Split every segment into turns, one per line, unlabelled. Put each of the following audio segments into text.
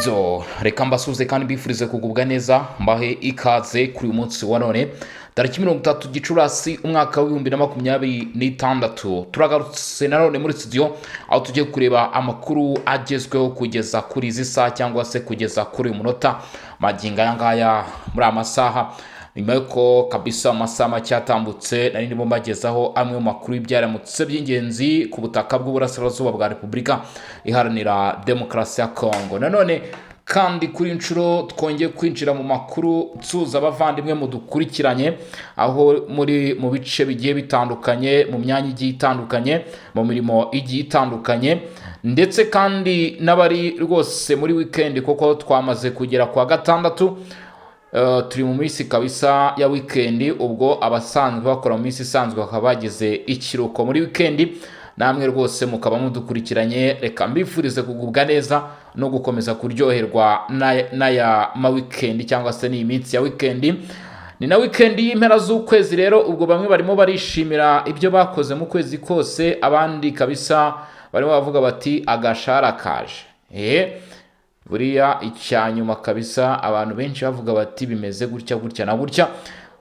Nibyo, reka mbasuhuze kandi mbifurize kugubwa neza, mbahe ikaze kuri uyu munsi wa none, tariki 30 Gicurasi, umwaka wa 2026. Turagarutse nanone muri studio, aho tugiye kureba amakuru agezweho kugeza kuri izi saha cyangwa se kugeza kuri uyu munota, magingo aya ngaya, muri aya masaha, nyuma y'uko kabisa amasaha make yatambutse nari ndimo mbagezaho amwe mu makuru y'ibyaramutse by'ingenzi ku butaka bw'uburasirazuba bwa Repubulika Iharanira Demokarasi ya Kongo. Nanone kandi kuri inshuro twongeye kwinjira mu makuru, nsuhuza abavandimwe mudukurikiranye aho muri mu bice bigiye bitandukanye, mu myanya igiye itandukanye, mu mirimo igiye itandukanye, ndetse kandi n'abari rwose muri weekend, kuko twamaze kugera kwa gatandatu. Turi mu minsi kabisa ya weekend. Ubwo abasanzwe bakora mu minsi isanzwe bakaba bagize ikiruhuko muri weekend, namwe rwose mukaba mudukurikiranye, reka mbifurize kugubwa neza no gukomeza kuryoherwa n'aya ma weekend cyangwa se n'iyi minsi ya weekend. Ni na weekend y'impera z'ukwezi rero. Ubwo bamwe barimo barishimira ibyo bakoze mu kwezi kose, abandi kabisa barimo bavuga bati agashara kaje. Buriya icyanyuma kabisa abantu benshi bavuga bati bimeze gutya gutya na gutya.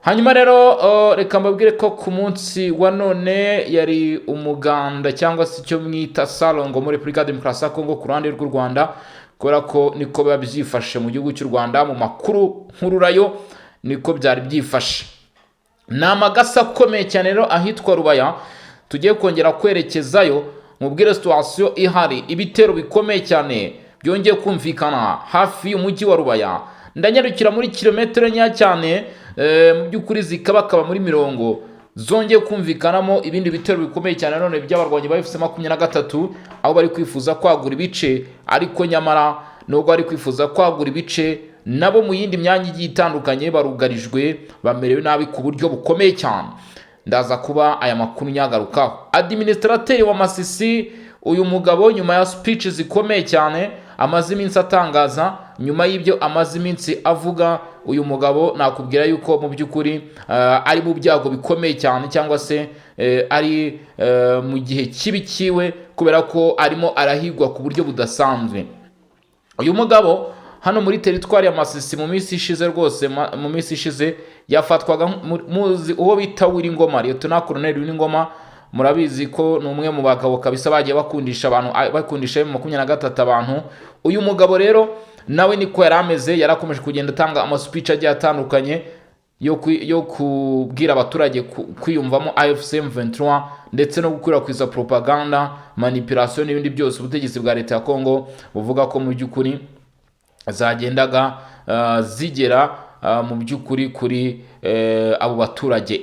Hanyuma rero reka mbabwire ko ku munsi wa none yari umuganda cyangwa se icyo mwita salongo muri Repubulika ya Demokarasi ya Kongo ku ruhande rw'u Rwanda, kubera ko niko biba byifashe mu gihugu cy'u Rwanda. Mu makuru nkururayo niko byari byifashe. Ni amagasa akomeye cyane rero ahitwa Rubaya. Tugiye kongera kwerekezayo, mubwire situation ihari. Ibitero bikomeye cyane byongeye kumvikana hafi y'umujyi wa Rubaya. Ndanyarukira muri kilometero nkeya cyane, mu by'ukuri zikabakaba muri mirongo, zongeye kumvikanamo ibindi bitero bikomeye cyane none by'abarwanyi ba AFC 23, aho bari kwifuza kwagura ibice. Ariko nyamara nubwo bari kwifuza kwagura ibice, nabo mu yindi myanya igiye itandukanye barugarijwe, bamerewe nabi ku buryo bukomeye cyane. Ndaza kuba aya makuru nyagarukaho. Administrateur wa Masisi, uyu mugabo, nyuma ya speech zikomeye cyane amaze iminsi atangaza, nyuma y'ibyo amaze iminsi avuga, uyu mugabo nakubwira yuko mu by'ukuri ari mu byago bikomeye cyane, cyangwa se ari mu gihe kibi kiwe, kubera ko arimo arahigwa ku buryo budasanzwe. Uyu mugabo hano muri teritwari ya Masisi mu minsi ishize rwose, mu minsi ishize yafatwaga muzi uwo bita Wiringoma, Lieutenant Colonel Wiringoma. Murabizi ko ni umwe mu bagabo kabisa bagiye bakundisha abantu, bakundisha M23 abantu. Uyu mugabo rero nawe niko yari ameze, yarakomeje kugenda atanga amaspeech agiye atandukanye yo kubwira abaturage kwiyumvamo AFC M23, ndetse no gukwirakwiza propaganda, manipulation n'ibindi byose ubutegetsi bwa leta ya Congo buvuga ko mu by'ukuri zagendaga zigera mu by'ukuri kuri abo baturage.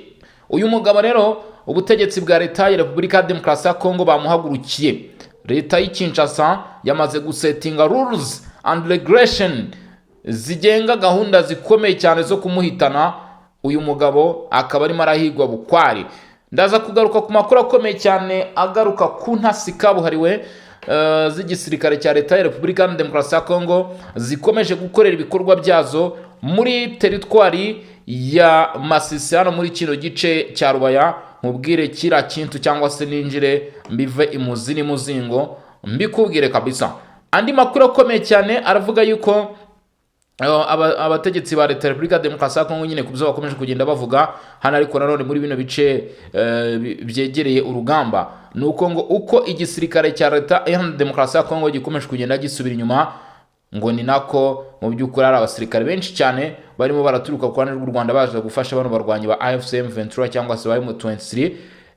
Uyu mugabo rero, ubutegetsi bwa leta ya Repubulika ya Demokarasi ya Kongo bamuhagurukiye. Leta y'i Kinshasa yamaze gusetinga rules and regulation zigenga gahunda zikomeye cyane zo kumuhitana. Uyu mugabo akaba arimo arahigwa bukwari. Ndaza kugaruka ku makuru akomeye cyane agaruka ku ntasi kabuhariwe z'igisirikare cya leta ya Repubulika ya Demokarasi ya Kongo zikomeje gukorera ibikorwa byazo muri teritwari ya Masisi, hano muri kino gice cya Rubaya. Nkubwire kiriya kintu cyangwa se ninjire mbive imuzi n'imuzingo, mbikubwire kabisa. Andi makuru akomeye cyane aravuga yuko abategetsi ba leta ya Repubulika ya Demokarasi ya Kongo nyine ku byo bakomeje kugenda bavuga hano, ariko nanone muri bino bice byegereye urugamba, ni uko ngo uko igisirikare cya leta iharanira demokarasi ya Kongo gikomeje kugenda gisubira inyuma, ngo ni nako mu by'ukuri hari abasirikare benshi cyane barimo baraturuka ku ruhande rw'u Rwanda baje gufasha bano barwanyi ba AFC M23 cyangwa se ba M23.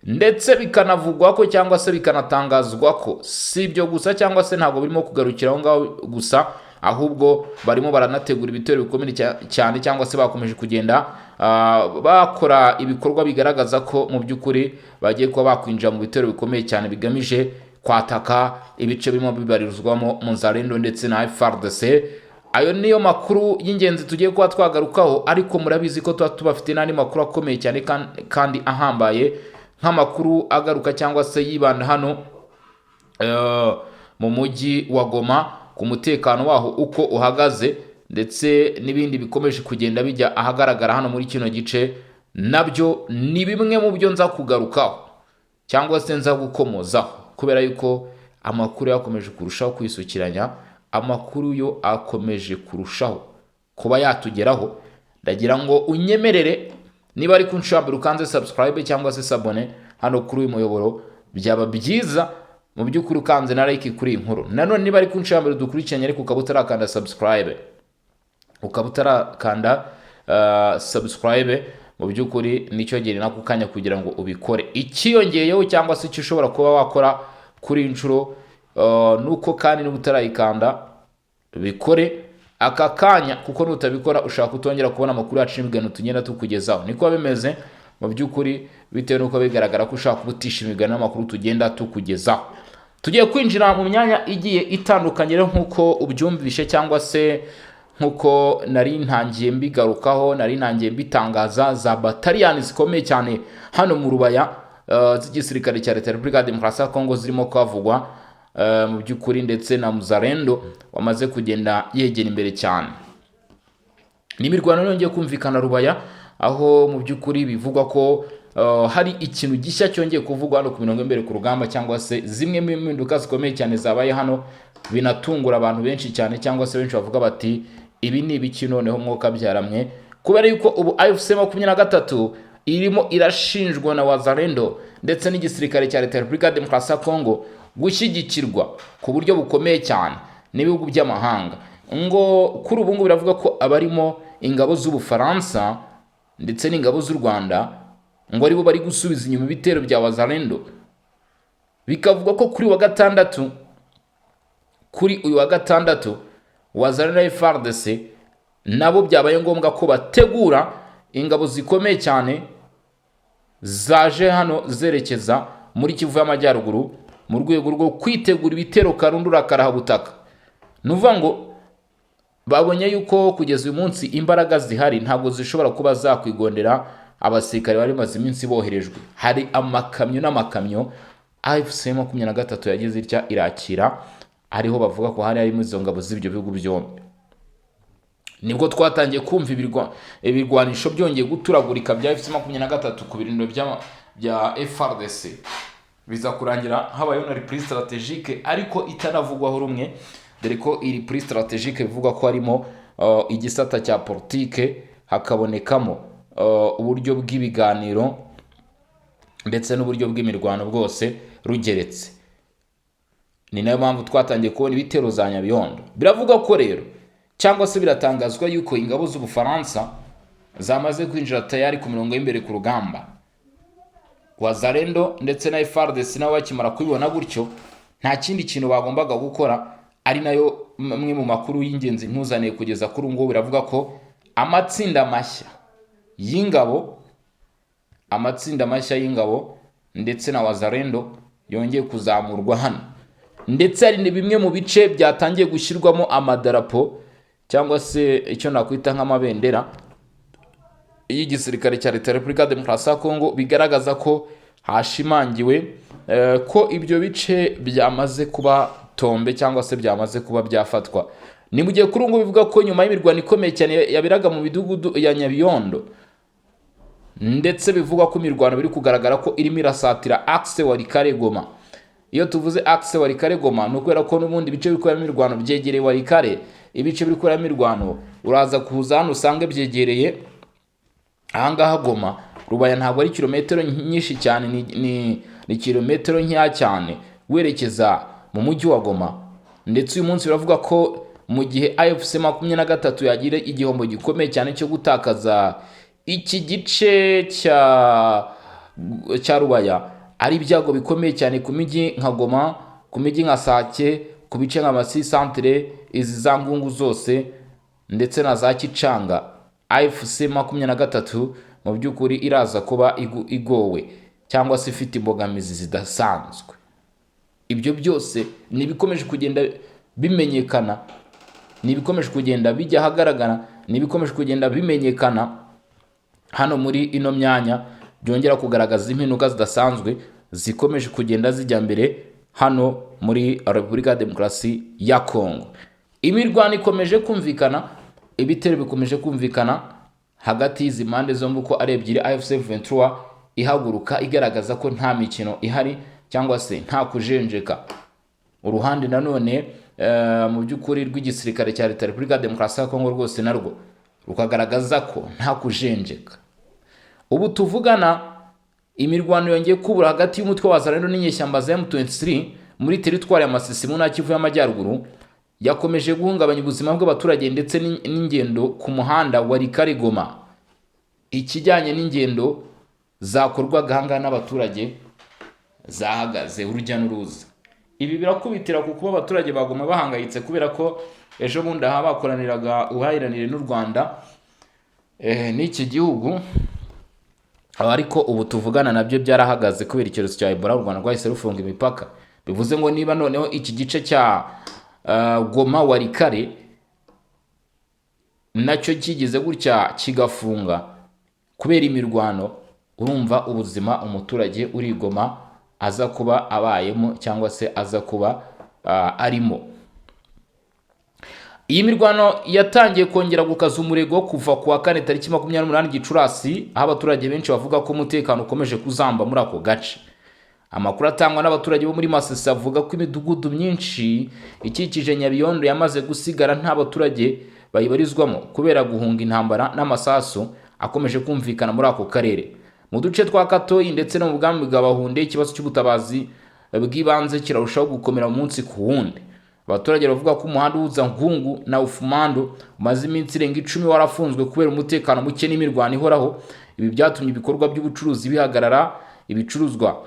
Ndetse bikanavugwa ko, cyangwa se bikanatangazwa ko si ibyo gusa, cyangwa se ntabwo birimo kugarukira aho ngaho gusa, ahubwo barimo baranategura ibitero bikomeye cyane, cyangwa se bakomeje kugenda bakora ibikorwa bigaragaza ko mu by'ukuri bagiye kuba bakwinjira mu bitero bikomeye cyane bigamije kwataka ibice birimo bibarizwamo Muzalendo ndetse na FARDC. Ayo niyo makuru y'ingenzi tugiye kuba twagarukaho, ariko murabizi ko tuba tubafite n'andi makuru akomeye cyane kandi ahambaye, nk'amakuru agaruka cyangwa se yibanda hano mu mujyi wa Goma, ku mutekano waho uko uhagaze, ndetse n'ibindi bikomeje kugenda bijya ahagaragara hano muri kino gice. Nabyo ni bimwe mu byo nza kugarukaho cyangwa se nza gukomozaho, kubera yuko amakuru yakomeje kurushaho kwisukiranya. Amakuru yo akomeje kurushaho kuba yatugeraho. Ndagira ngo unyemerere, niba ari ku nshuro ya mbere ukanze subscribe cyangwa se s'abonner hano kuri uyu muyoboro, byaba byiza mu by'ukuri ukanze na like kuri iyi nkuru. Nanone niba ari ku nshuro ya mbere dukurikiranye ariko ukaba utarakanda subscribe, ukaba utarakanda subscribe, mu by'ukuri nicyo gihe nako kanya kugira ngo ubikore. Ikiyongeyeho cyangwa se icyo ushobora kuba wakora kuri iyi nshuro, nuko kandi niba utarayikanda bikore aka kanya, kuko nutabikora ushaka kutongera kubona amakuru yacu n'ibiganiro tugenda tukugezaho. Niko bimeze mu by'ukuri, bitewe n'uko bigaragara ko ushaka kuba utishimiye ibiganiro n'amakuru tugenda tukugezaho. Tugiye kwinjira mu myanya igiye itandukanye rero, nk'uko ubyumvishe cyangwa se nk'uko nari ntangiye mbigarukaho, nari ntangiye mbitangaza, za bataliyani zikomeye cyane hano mu Rubaya z'igisirikare cya Leta ya Repubulika ya Demokarasi ya Kongo zirimo kuhavugwa mu by'ukuri, ndetse na Muzarendo wamaze kugenda yegera imbere cyane. Ni imirwano yongeye kumvikana Rubaya, aho mu by'ukuri bivugwa ko hari ikintu gishya cyongeye kuvugwa hano ku mirongo imbere ku rugamba, cyangwa se zimwe mu mpinduka zikomeye cyane zabaye hano, binatungura abantu benshi cyane, cyangwa se benshi bavuga bati: "Ibi ni ibiki noneho mwuka byaramwe?" Kubera yuko ubu AFC 23 irimo irashinjwa na Wazalendo ndetse n'igisirikare cya Leta ya Repubulika ya Demokarasi ya Kongo gushyigikirwa ku buryo bukomeye cyane n'ibihugu by'amahanga. Ngo kuri ubu ngubu biravuga ko abarimo ingabo z'Ubufaransa ndetse n'ingabo z'u Rwanda ngo aribo bari gusubiza inyuma ibitero bya Wazalendo. Bikavuga ko kuri wa gatandatu, kuri uyu wa gatandatu, Wazalendo na FARDC nabo byabaye ngombwa ko bategura ingabo zikomeye cyane zaje hano zerekeza muri Kivu y'Amajyaruguru mu rwego rwo kwitegura ibitero karundura karahabutaka. Ni ukuvuga ngo babonye yuko kugeza uyu munsi imbaraga zihari ntabwo zishobora kuba zakwigondera abasirikare bari bamaze iminsi boherejwe. Hari amakamyo n'amakamyo AFC 23 yagize itya irakira, ariho bavuga ko hari harimo izo ngabo z'ibyo bihugu byombi. Nibwo twatangiye kumva ibirwanisho byongeye guturagurika bya AFC 23 ku birindiro bya FARDC, biza kurangira habayeho na repli stratégique, ariko itanavugwaho rumwe, dore ko iri repli stratégique bivugwa ko harimo igisata cya politike, hakabonekamo uburyo bw'ibiganiro ndetse n'uburyo bw'imirwano bwose rugeretse. Ni nayo mpamvu twatangiye kubona ibitero za Nyabiyondo. Biravugwa ko rero, cyangwa se biratangazwa yuko ingabo z'Ubufaransa zamaze kwinjira tayari ku mirongo y'imbere ku rugamba. Wazalendo ndetse na FARDC nabo bakimara kubibona gutyo, nta kindi kintu bagombaga gukora, ari nayo amwe mu makuru y'ingenzi ntuzaniye kugeza kuri ubu ngubu. Biravuga ko amatsinda mashya y'ingabo, amatsinda mashya y'ingabo ndetse na Wazalendo yongeye kuzamurwa hano, ndetse hari ni bimwe mu bice byatangiye gushyirwamo amadarapo cyangwa se icyo nakwita nk'amabendera y'igisirikare cya Leta ya Repubulika ya Demokarasi ya Kongo, bigaragaza ko hashimangiwe ko ibyo bice byamaze kuba tombe cyangwa se byamaze kuba byafatwa. Ni mu gihe kuri ubu ngubu bivuga ko nyuma y'imirwano ikomeye cyane yaberaga mu midugudu ya Nyabiyondo, ndetse bivugwa ko imirwano biri kugaragara ko irimo irasatira axe Walikale Goma. Iyo tuvuze axe Walikale Goma, ni ukubera ko n'ubundi ibice biri kuberamo imirwano byegereye Walikale. Ibice biri kuberamo imirwano uraza kuza hano usange byegereye ahangaha Goma. Rubaya ntabwo ari kilometero nyinshi cyane, ni kilometero nkeya cyane werekeza mu mujyi wa Goma. Ndetse uyu munsi biravuga ko mu gihe AFC 23 yagira igihombo gikomeye cyane cyo gutakaza iki gice cya Rubaya, ari ibyago bikomeye cyane ku mijyi nka Goma, ku mijyi nka Sake, ku bice nka Masisi centre, izi za Ngungu zose ndetse na za Kicanga. AFC 23 mu by'ukuri iraza kuba igowe cyangwa se ifite imbogamizi zidasanzwe. Ibyo byose ni ibikomeje kugenda bimenyekana, ni ibikomeje kugenda bijya ahagaragara, ni ibikomeje kugenda bimenyekana hano muri ino myanya, byongera kugaragaza impinduka zidasanzwe zikomeje kugenda zijya mbere hano muri Repubulika ya Demokarasi ya Kongo. Imirwano ikomeje kumvikana, ibitero bikomeje kumvikana hagati y'izi mpande zombi uko ari ebyiri. AFC 23 ihaguruka igaragaza ko nta mikino ihari cyangwa se nta kujenjeka. Uruhande nanone mu by'ukuri rw'igisirikare cya Leta ya Repubulika ya Demokarasi ya Kongo rwose narwo rukagaragaza ko nta kujenjeka. Ubu tuvugana, imirwano yongeye kubura hagati y'umutwe wa Wazalendo n'inyeshyamba za M23 muri teritwari ya Masisi mu ntara Kivu y'Amajyaruguru yakomeje guhungabanya ubuzima bw'abaturage ndetse n'ingendo ku muhanda wa Walikale Goma. Ikijyanye n'ingendo zakorwaga ahangaha n'abaturage zahagaze, urujya n'uruza. Ibi birakubitira ku kuba abaturage bagoma bahangayitse, kubera ko ejo bundi aha bakoraniraga ubuhahiranire n'u Rwanda, n'iki gihugu. Ariko ubu tuvugana nabyo byarahagaze kubera icyorezo cya Ebola. U Rwanda rwahise rufunga imipaka. Bivuze ngo niba noneho iki gice cya Goma Walikale nacyo kigize gutya kigafunga kubera imirwano, urumva ubuzima umuturage uri i Goma aza kuba abayemo cyangwa se aza kuba arimo. Iyi mirwano yatangiye kongera gukaza umurego kuva ku wa kane tariki 28 Gicurasi, aho abaturage benshi bavuga ko umutekano ukomeje kuzamba muri ako gace. Amakuru atangwa n'abaturage bo muri Masisi avuga ko imidugudu myinshi ikikije Nyabiyondo yamaze gusigara nta baturage bayibarizwamo kubera guhunga intambara n'amasasu akomeje kumvikana muri ako karere. Mu duce twa Katoyi ndetse no mu bwami bwa Bahunde, ikibazo cy'ubutabazi bw'ibanze kirarushaho gukomera umunsi ku wundi. Abaturage bavuga ko umuhanda uhuza Ngungu na Ufumando umaze iminsi irenga 10 warafunzwe kubera umutekano muke n'imirwano ihoraho. Ibi byatumye ibikorwa by'ubucuruzi bihagarara, ibicuruzwa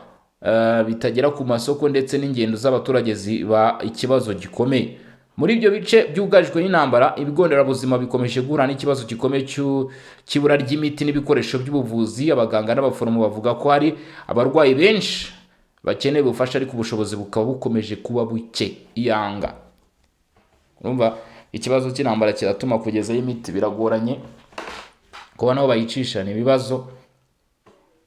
bitagera ku masoko, ndetse n'ingendo z'abaturage ziba ikibazo gikomeye. Muri ibyo bice byugarijwe n'intambara, ibigo nderabuzima bikomeje guhura n'ikibazo gikomeye cy'ibura ry'imiti n'ibikoresho by'ubuvuzi. Abaganga n'abaforomo bavuga ko hari abarwayi benshi bakeneye ubufasha, ariko ubushobozi bukaba bukomeje kuba buke. Iyanga urumva ikibazo cy'intambara kiratuma kugezayo imiti biragoranye, kuba nabo bayicisha ni ibibazo,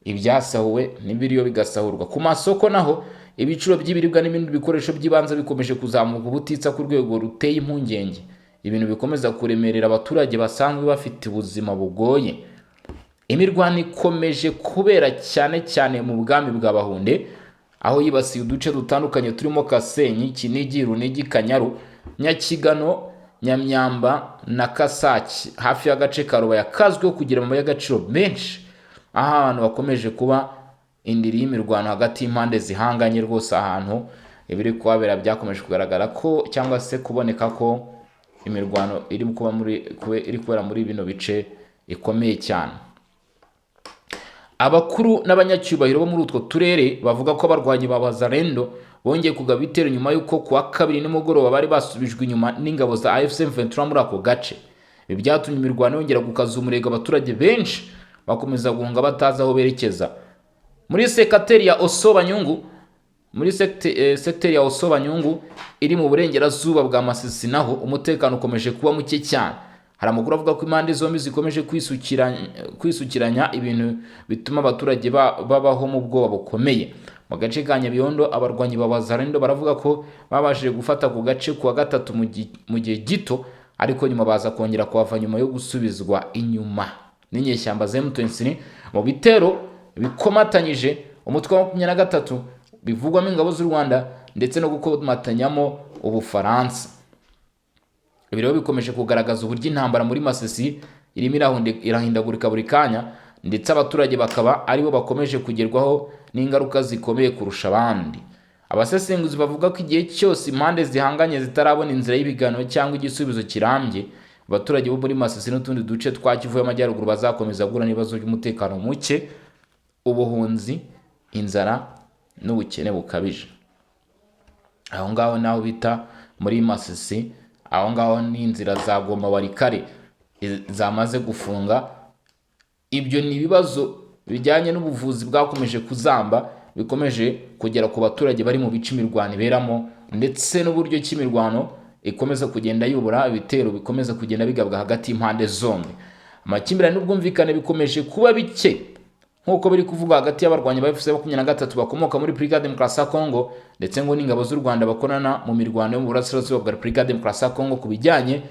ibyasahuwe n'ibiriyo bigasahurwa. Ku masoko naho, ibiciro by'ibiribwa n'ibindi bikoresho by'ibanze bikomeje kuzamuka ubutitsa ku rwego ruteye impungenge, ibintu bikomeza kuremerera abaturage basanzwe bafite ubuzima bugoye. Imirwano ikomeje kubera cyane cyane mu bwami bwa Bahunde, aho yibasiye uduce dutandukanye turimo Kasenyi, Kinigi, Runigi, Kanyaru, Nyakigano, Nyamyamba na Kasaki, hafi y'agace ka Rubaya kazwiho kugira amabuye y'agaciro menshi, aho abantu bakomeje kuba indiri y'imirwano hagati y'impande zihanganye. Rwose ahantu ibiri kuhabera byakomeje kugaragara ko cyangwa se kuboneka ko imirwano iri kuba muri iri kubera muri bino bice ikomeye cyane. Abakuru n'abanyacyubahiro bo muri utwo turere bavuga ko abarwanyi ba Wazalendo bongeye kugaba ibitero nyuma y'uko kuwa kabiri nimugoroba bari basubijwe inyuma n'ingabo za AFC M23 muri ako gace. Ibi byatumye imirwano yongera gukaza umurego, abaturage benshi bakomeza guhunga batazi aho berekeza. Muri sekateri ya Oso Banyungu, muri sekiteri ya Oso Banyungu iri mu burengerazuba bwa Masisi, naho umutekano ukomeje kuba muke cyane. Hari amakuru avuga ko impande zombi zikomeje kwisukiranya, ibintu bituma abaturage babaho mu bwoba bukomeye. Mu gace ka Nyabiyondo, abarwanyi ba Wazalendo baravuga ko babashije gufata ku gace kuwa gatatu mu gihe gito, ariko nyuma baza kongera kuhava nyuma yo gusubizwa inyuma n'inyeshyamba za M23 mu bitero bikomatanyije umutwe wa 23 bivugwamo ingabo z'u Rwanda ndetse no gukomatanyamo Ubufaransa. Ibi rero bikomeje kugaragaza uburyo intambara muri Masisi irimo irahindagurika buri kanya, ndetse abaturage bakaba aribo bakomeje kugerwaho n'ingaruka zikomeye kurusha abandi. Abasesenguzi bavuga ko igihe cyose impande zihanganye zitarabona inzira y'ibiganiro cyangwa igisubizo kirambye, abaturage bo muri Masisi n'utundi duce twa Kivu y'Amajyaruguru bazakomeza guhura n'ibibazo by'umutekano muke, ubuhunzi, inzara n'ubukene bukabije. Aho ngaho naho bita muri Masisi, aho ngaho ni inzira za Goma Walikale zamaze gufunga. Ibyo ni ibibazo bijyanye n'ubuvuzi bwakomeje kuzamba, bikomeje kugera ku baturage bari mu bice imirwano iberamo, ndetse n'uburyo ki imirwano ikomeza kugenda yubura, ibitero bikomeza kugenda bigabwa hagati y'impande zombi. Amakimbirane n'ubwumvikane bikomeje kuba bike nk'uko biri kuvugwa hagati y'abarwanyi ba AFC 23 bakomoka muri Repubulika ya Demokarasi ya Kongo ndetse ngo n'ingabo z'u Rwanda bakorana mu mirwano yo mu burasirazuba bwa Repubulika ya Demokarasi ya Kongo, ku bijyanye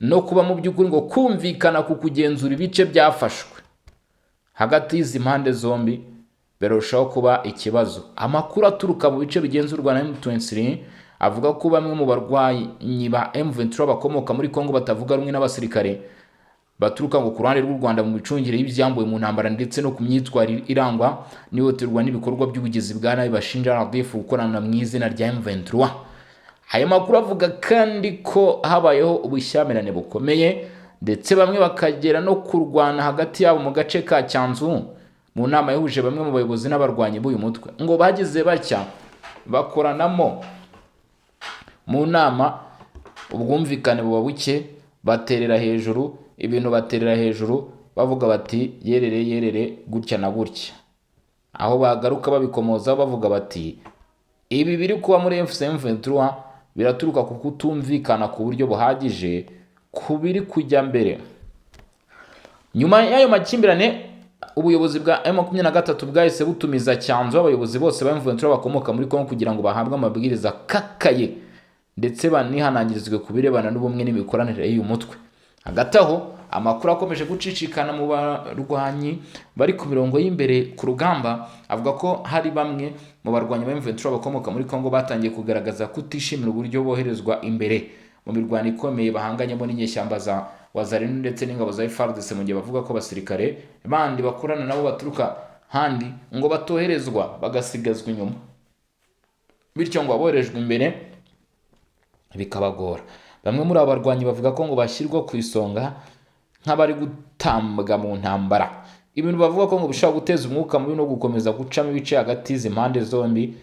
no kuba mu by'ukuri ngo kumvikana ku kugenzura ibice byafashwe hagati y'izi mpande zombi birarushaho kuba ikibazo. Amakuru aturuka mu bice bigenzurwa na M23 Avuga ko bamwe mu barwanyi ba M23 bakomoka muri Congo batavuga rumwe n'abasirikare baturuka ngo ku ruhande rw'u Rwanda mu micungire y'ibyambuwe mu ntambara, ndetse no ku myitwarire irangwa n'ihohoterwa n'ibikorwa by'ubugizi bwa nabi bashinja RDF gukorana mu izina rya M23. Aya makuru avuga kandi ko habayeho ubushyamirane bukomeye, ndetse bamwe bakagera no kurwana hagati yabo mu gace ka Cyanzu, mu nama yahuje bamwe mu bayobozi n'abarwanyi b'uyu mutwe. Ngo bagize batya bakoranamo mu nama, ubwumvikane buba buke, baterera hejuru ibintu, baterera hejuru bavuga bati: "Yerere yerere, gutya na gutya." Aho bagaruka babikomozaho bavuga bati: "Ibi biri kuba muri AFC M23 biraturuka ku kutumvikana ku buryo buhagije ku biri kujya mbere." Nyuma y'ayo makimbirane, ubuyobozi bwa M23 bwahise butumiza Cyanzu abayobozi bose ba M23 bakomoka muri Congo, kugira ngo bahabwe amabwiriza akakaye ndetse banihanangirizwe ku birebana n'ubumwe n'imikoranire y'uyu mutwe. Hagati aho, amakuru akomeje gucicikana mu barwanyi bari ku mirongo y'imbere ku rugamba avuga ko hari bamwe mu barwanyi ba M23 bakomoka muri Congo batangiye kugaragaza kutishimira uburyo boherezwa imbere mu mirwano ikomeye bahanganyemo n'inyeshyamba za Wazalendo ndetse n'ingabo za FARDC, mu gihe bavuga ko abasirikare bandi bakorana nabo baturuka handi ngo batoherezwa, bagasigazwa inyuma, bityo ngo aboherejwe imbere bikabagora. Bamwe muri abo barwanyi bavuga ko ngo bashyirwa ku isonga nk'abari gutambwa mu ntambara, ibintu bavuga ko ngo bishobora guteza umwuka mubi no gukomeza gucamo ibice hagati y'izi mpande zombi,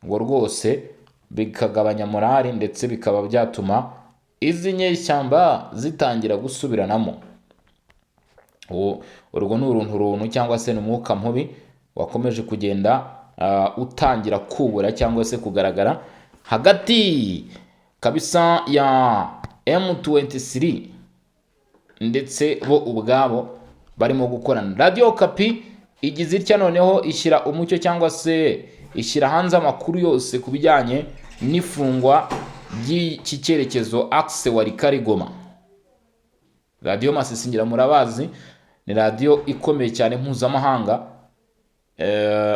ngo rwose bikagabanya morale, ndetse bikaba byatuma izi nyeshyamba zitangira gusubiranamo. Urwo ni uruntu runtu cyangwa se ni umwuka mubi wakomeje kugenda utangira kubura cyangwa se kugaragara hagati kabisa ya M23 ndetse bo ubwabo barimo gukorana. Radiyo Okapi igize itya noneho ishyira umucyo cyangwa se ishyira hanze amakuru yose ku bijyanye n'ifungwa ry'iki cyerekezo axe Walikale Goma. Radiyo Masisi ngira murabazi, ni radiyo ikomeye cyane mpuzamahanga,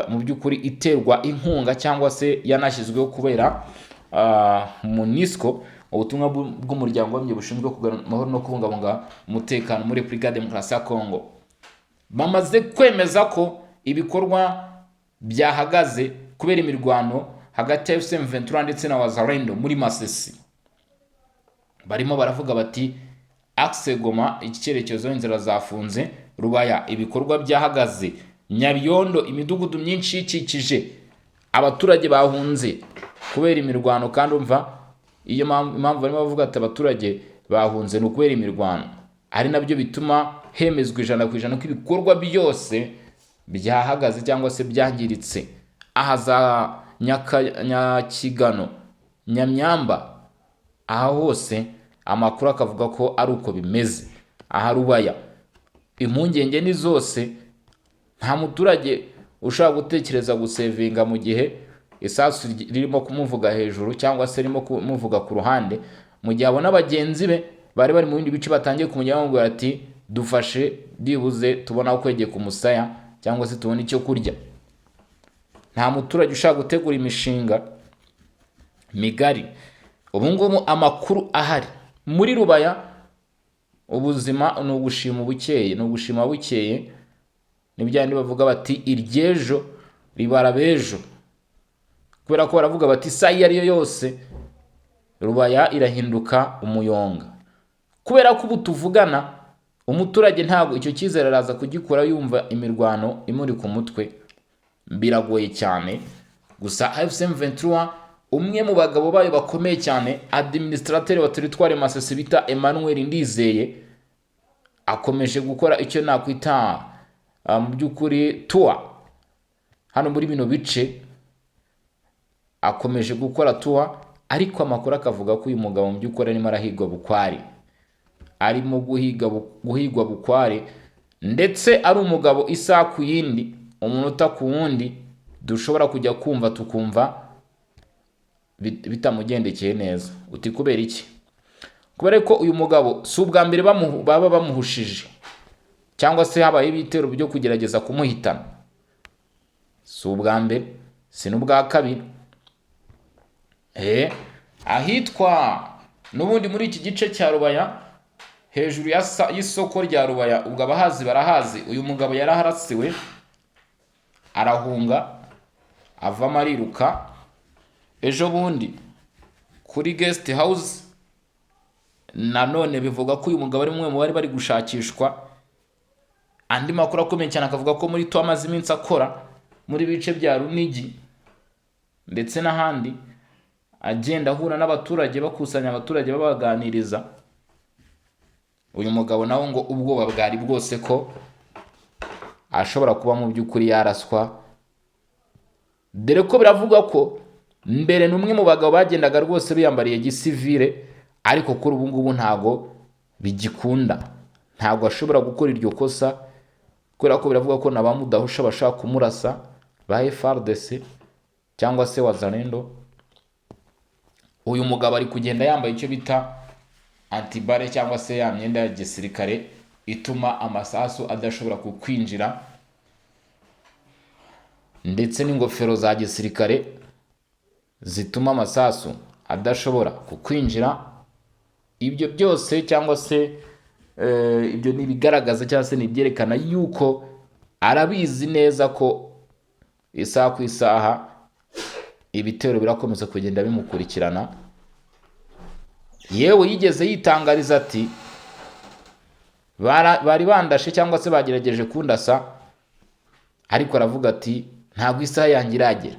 mu by'ukuri iterwa inkunga cyangwa se yanashyizweho kubera MONUSCO, ubutumwa bw'umuryango w'abibumbye bushinzwe kugarura amahoro no kubungabunga umutekano muri Repubulika ya Demokarasi ya Kongo. Bamaze kwemeza ko ibikorwa byahagaze kubera imirwano hagati ya AFC M23 ndetse na Wazalendo muri Masisi. Barimo baravuga bati: "Axe Goma, iki cyerekezo, inzira zafunze. Rubaya ibikorwa byahagaze. Nyabiondo, imidugudu myinshi ikikije, abaturage bahunze kubera imirwano." Kandi umva iyo impamvu barimo bavuga ati abaturage bahunze ni ukubera imirwano, ari nabyo bituma hemezwa 100% ko ibikorwa byose byahagaze cyangwa se byangiritse. Aha za Nyakigano, Nyamyamba, aha hose amakuru akavuga ko ari uko bimeze. Aha Rubaya impungenge ni zose, nta muturage ushobora gutekereza gusevinga mu gihe isasu ririmo kumuvuga hejuru cyangwa se ririmo kumuvuga ku ruhande, mu gihe abona bagenzi be bari bari mu bindi bice batangiye kumujyaho bamubwira ati: "Dufashe byibuze tubona aho kwegeka umusaya cyangwa se tubone icyo kurya." Nta muturage ushaka gutegura imishinga migari. Ubu ngubu amakuru ahari muri Rubaya, ubuzima ni ugushima bukeye, ni ugushima bukeye. Ni bya bindi bavuga bati: "Iry'ejo ribara b'ejo", kubera ko baravuga bati isaha iyo ari yo yose Rubaya irahinduka umuyonga, kubera ko ubu tuvugana umuturage ntabwo icyo cyizere araza kugikora yumva imirwano imuri ku mutwe, biragoye cyane. Gusa AFC M23, umwe mu bagabo bayo bakomeye cyane, administrateur wa territoire Masisi bita Emmanuel Ndizeye, akomeje gukora icyo nakwita mu by'ukuri tour hano muri bino bice. Akomeje gukora tour, ariko amakuru akavuga ko uyu mugabo mu by'ukuri arimo arahigwa bukwari, arimo guhigwa bukware, ndetse ari umugabo isaha ku yindi, umunota ku wundi dushobora kujya kumva tukumva bitamugendekeye neza. Uti kubera iki? Kubera ko uyu mugabo si ubwa mbere baba bamuhushije cyangwa se habaye ibitero byo kugerageza kumuhitana. Si ubwa mbere, si n'ubwa kabiri. Ahitwa n'ubundi muri iki gice cya Rubaya, hejuru y'isoko rya Rubaya, ubwo abahazi barahazi. Uyu mugabo yaraharasiwe, arahunga, avamo ariruka. Ejo bundi kuri guest house nanone bivuga ko uyu mugabo ari umwe mu bari bari gushakishwa. Andi makuru akomeye cyane akavuga ko muri to amaze iminsi akora muri bice bya Runigi ndetse n'ahandi, agenda ahura n'abaturage, bakusanya abaturage, babaganiriza. Uyu mugabo nawe ngo ubwoba bwari bwose ko ashobora kuba mu by'ukuri yaraswa, dore ko biravugwa ko mbere ni umwe mu bagabo bagendaga rwose biyambariye gisivire, ariko kuri ubu ngubu ntago bigikunda, ntabwo ashobora gukora iryo kosa, kubera ko biravuga ko na ba mudahusha bashaka kumurasa ba FARDC cyangwa se Wazalendo. Uyu mugabo ari kugenda yambaye icyo bita anti-balles, cyangwa se ya myenda ya gisirikare ituma amasasu adashobora kukwinjira, ndetse n'ingofero za gisirikare zituma amasasu adashobora kukwinjira. Ibyo byose cyangwa se ibyo ni ibigaragaza cyangwa se ni ibyerekana yuko arabizi neza ko isaha ku isaha ibitero birakomeza kugenda bimukurikirana. Yewe, yigeze yitangariza ati: "Bari bandashe cyangwa se bagerageje kundasa," ariko aravuga ati: "Ntabwo isaha yanjye iragera."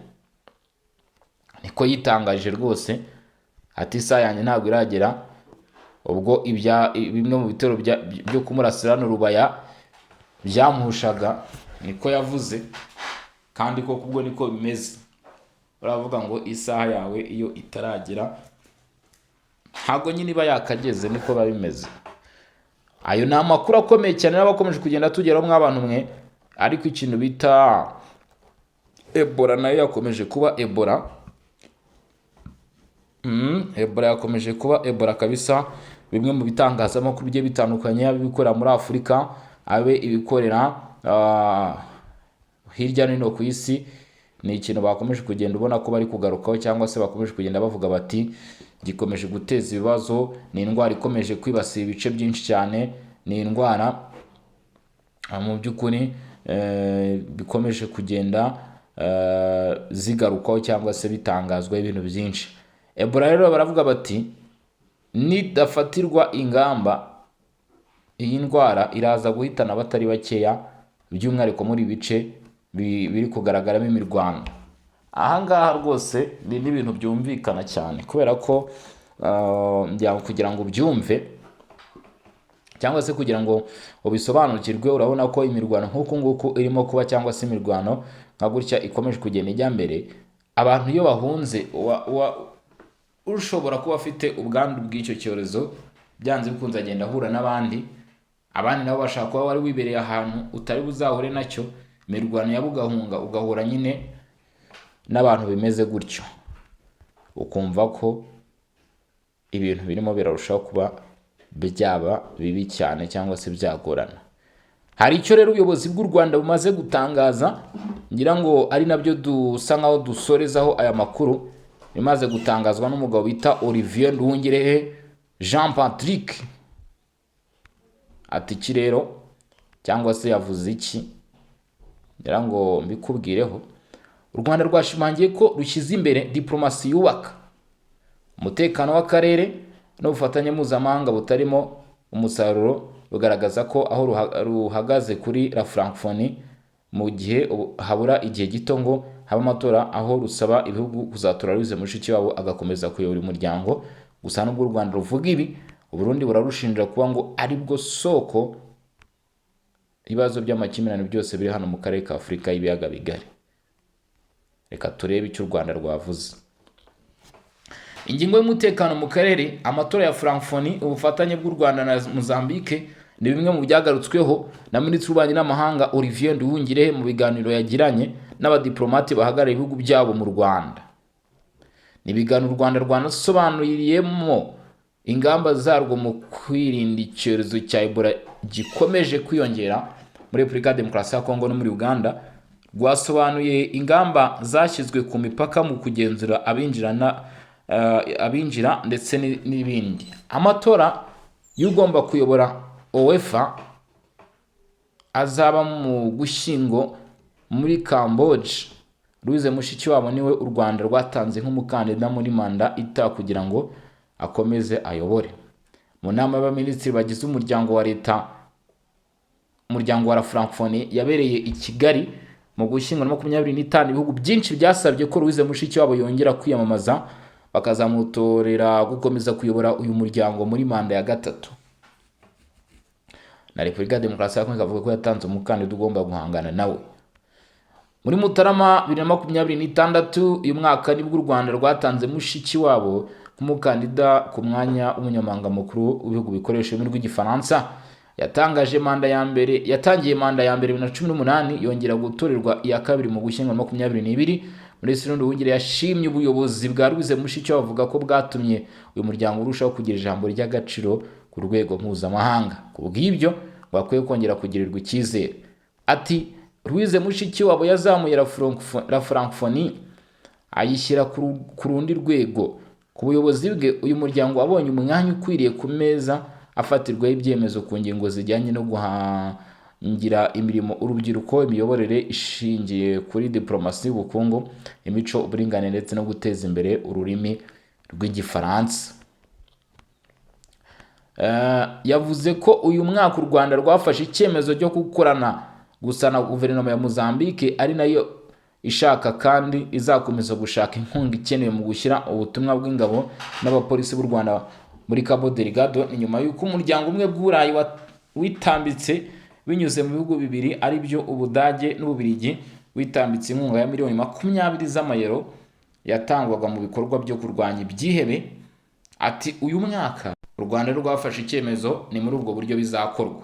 Niko yitangaje rwose, ati: "Isaha yanjye ntabwo iragera." Ubwo ibya bimwe mu bitero byo kumurasira hano Rubaya byamuhushaga, niko yavuze, kandi koko ubwo niko bimeze. Baravuga ngo isaha yawe iyo itaragera ntabwo nyine iba yakageze, niko biba bimeze. Ayo ni amakuru akomeye cyane n'abakomeje kugenda tugeraho, mw'abantu mwe. Ariko ikintu bita Ebola nayo yakomeje kuba Ebola. Ebola yakomeje kuba Ebola kabisa. Bimwe mu bitangazamakuru bigiye bitandukanye, abe ibikorera muri Afurika, abe ibikorera hirya no hino ku isi, ni ikintu bakomeje kugenda ubona ko bari kugarukaho, cyangwa se bakomeje kugenda bavuga bati gikomeje guteza ibibazo. Ni indwara ikomeje kwibasira ibice byinshi cyane, ni indwara mu by'ukuri bikomeje kugenda zigarukwaho cyangwa se bitangazwaho ibintu byinshi. Ebola rero baravuga bati nidafatirwa ingamba, iyi ndwara iraza guhitana abatari bakeya, by'umwihariko muri ibi bice biri kugaragaramo imirwano. Aha ngaha rwose ni n'ibintu byumvikana cyane, kubera ko kugira ngo ubyumve cyangwa se kugira ngo ubisobanukirwe, urabona ko imirwano nk'uku nguku irimo kuba, cyangwa se imirwano nka gutya ikomeje kugenda ijya mbere, abantu iyo bahunze, ushobora kuba afite ubwandu bw'icyo cyorezo byanze bikunze agenda ahura n'abandi, abandi nabo bashaka kuba wari wibereye ahantu utari buzahure nacyo, imirwano yabo ugahunga, ugahura nyine n'abantu bimeze gutyo, ukumva ko ibintu birimo birarushaho kuba byaba bibi cyane cyangwa se byagorana. Hari icyo rero ubuyobozi bw'u Rwanda bumaze gutangaza, ngira ngo ari nabyo dusa nkaho dusorezaho aya makuru, imaze gutangazwa n'umugabo bita Olivier Nduhungirehe Jean Patrick. Ati iki rero, cyangwa se yavuze iki? Ngira ngo mbikubwireho. U Rwanda rwashimangiye ko rushyize imbere diplomasi yubaka umutekano w'akarere n'ubufatanye mpuzamahanga butarimo umusaruro, rugaragaza ko aho ruhagaze kuri la Francophonie mu gihe habura igihe gito ngo habe amatora, aho rusaba ibihugu kuzatora Louise Mushikiwabo agakomeza kuyobora umuryango. Gusa nubwo u Rwanda ruvuga ibi, Uburundi burarushinja kuba ngo aribwo soko ibibazo by'amakimbirane byose biri hano mu karere ka Afurika y'ibiyaga bigari. Reka turebe icyo u Rwanda rwavuze. Ingingo y'umutekano mu karere, amatora ya Francophonie, ubufatanye bw'u Rwanda na Mozambique ni bimwe mu byagarutsweho na Minisitiri w'Ububanyi n'Amahanga Olivier Nduhungirehe mu biganiro yagiranye n'abadiplomate bahagarariye ibihugu byabo mu Rwanda. Ni ibiganiro u Rwanda rwanasobanuriyemo ingamba zarwo mu kwirinda icyorezo cya Ebola gikomeje kwiyongera muri Repubulika ya Demokarasi ya Kongo no muri Uganda. Rwasobanuye ingamba zashyizwe ku mipaka mu kugenzura abinjira abinjira ndetse n'ibindi. Amatora y'ugomba kuyobora UEFA azaba mu Gushyingo muri Cambodge. Louise Mushikiwabo niwe u Rwanda rwatanze nk'umukandida muri manda itaha kugira ngo akomeze ayobore. Mu nama y'abaminisitiri bagize umuryango wa leta, umuryango wa la Francophonie, yabereye i Kigali mu Gushyingo na 25, ibihugu byinshi byasabye ko Louise Mushikiwabo yongera kwiyamamaza, bakazamutorera gukomeza kuyobora uyu muryango muri manda ya gatatu. Na Repubulika ya Demokarasi ya Kongo ikavuga ko yatanze umukandida ugomba guhangana nawe. Muri Mutarama 2026 uyu mwaka nibwo u Rwanda rwatanze Mushikiwabo nk'umukandida ku mwanya w'umunyamabanga mukuru w'ibihugu bikoresha ururimi rw'Igifaransa. Yatangaje manda ya mbere, yatangiye manda ya mbere 2018, yongera gutorerwa iya kabiri mu Gushyingo 22. Minisitiri Nduhungirehe yashimye ubuyobozi bwa Louise Mushikiwabo, avuga ko bwatumye uyu muryango urushaho kugira ijambo ry'agaciro ku rwego mpuzamahanga. Ku bw'ibyo ngo akwiye kongera kugirirwa icyizere. Ati: "Louise Mushikiwabo yazamuye la Francophonie, ayishyira ku rundi rwego. Ku buyobozi bwe, uyu muryango wabonye umwanya ukwiriye ku meza afatirwaho ibyemezo ku ngingo zijyanye no guhangira imirimo urubyiruko, imiyoborere ishingiye kuri diplomasi y'ubukungu, imico, uburinganire ndetse no guteza imbere ururimi rw'Igifaransa." Yavuze ko uyu mwaka u Rwanda rwafashe icyemezo cyo gukorana gusa na guverinoma ya Mozambique, ari nayo ishaka kandi izakomeza gushaka inkunga ikenewe mu gushyira ubutumwa bw'ingabo n'abapolisi b'u Rwanda muri Cabo Delgado. Ni nyuma y'uko umuryango umwe bw'Uburayi witambitse binyuze mu bihugu bibiri, ari byo Ubudage n'Ububirigi, witambitse inkunga ya miliyoni 20 z'amayero yatangwaga mu bikorwa byo kurwanya ibyihebe. Ati: "Uyu mwaka u Rwanda rwafashe icyemezo, ni muri ubwo buryo bizakorwa."